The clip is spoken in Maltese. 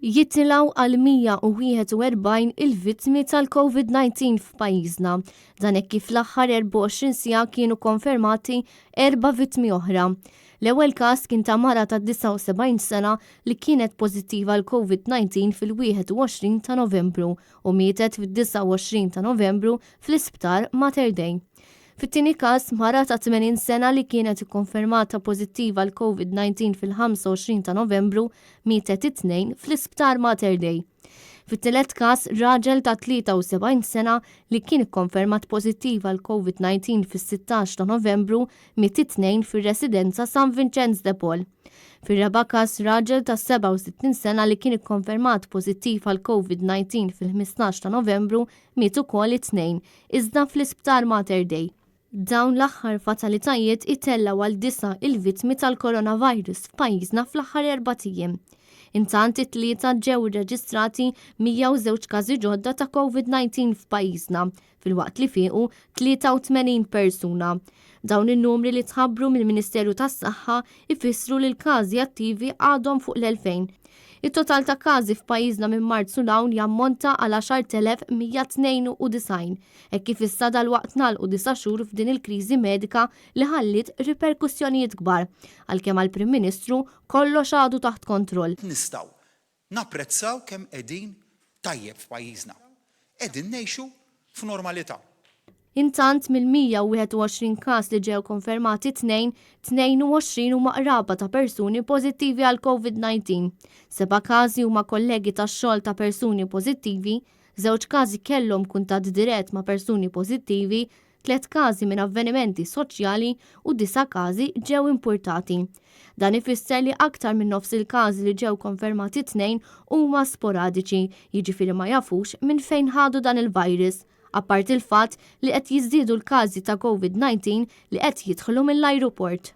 Jitilgħu għal 141 il-vittmi tal-Covid-19 f'pajjiżna. Dan hekk kif l-aħħar 24 siegħa kienu konfermati erba' vittmi oħra. L-ewwel każ kien ta' mara ta' 79 sena li kienet pożittiva għal Covid-19 fil-21 ta' Novembru u mietet fid-29 ta' Novembru fl-Isptar Mater Dei. Fit-tieni każ, mara ta' 80 sena li kienet ikkonfermata pożittiva għal Covid-19 fil-25 ta' Novembru mietet it-Tnejn fl-Isptar Mater Dei. Fit-tielet każ, raġel ta' 73 sena li kien ikkonfermat pożittiv għal Covid-19 fis-16 ta' Novembru miet it-Tnejn fir-residenza San Vinċenz de Paul. Fir-raba' każ, raġel ta' 67 sena li kien ikkonfermat pożittiv għal Covid-19 fil-15 ta' Novembru miet ukoll it-Tnejn, iżda fl-Isptar Mater Dei. Dawn l-aħħar fatalitajiet itellgħu għal disa' il-vittmi tal-coronavirus f'pajjiżna fl-aħħar erbat ijiem. Intant it-Tlieta ġew irreġistrati 102 każi ġodda ta' Covid-19 f'pajjiżna, filwaqt li fiequ 83 persuna. Dawn in-numri li tħabbru mill-Ministeru tas-Saħħa jfissru li l-każi attivi għadhom fuq l-2,000. It-total ta' każi f'pajjiżna minn Marzu 'l hawn jammonta għal 10,192, hekk kif issa dalwaqt nagħlqu disa' xhur f'din il-kriżi medika li ħalliet riperkussjonijiet kbar, għalkemm għall-Prim Ministru kollox għadu taħt kontroll. Nistgħu napprezzaw kemm qegħdin tajjeb f'pajjiżna. Qegħdin ngħixu f'normalità. Intant, mill-121 każ li ġew konfermati t-Tnejn, 22 huma qraba ta' persuni pożittivi għall-Covid-19. Seba' każi huma kollegi tax-xogħol ta' persuni pożittivi, żewġ każi kellhom kuntatt dirett ma' persuni pożittivi, tliet każi minn avvenimenti soċjali u disa' każi ġew impurtati. Dan ifisser li aktar minn nofs il-każi li ġew konfermati t-Tnejn huma sporadiċi, jiġifieri ma jafux minn fejn ħadu dan il-virus, apparti l-fatt li qed jiżdiedu l-każi ta' Covid-19 li qed jidħlu mill-ajruport.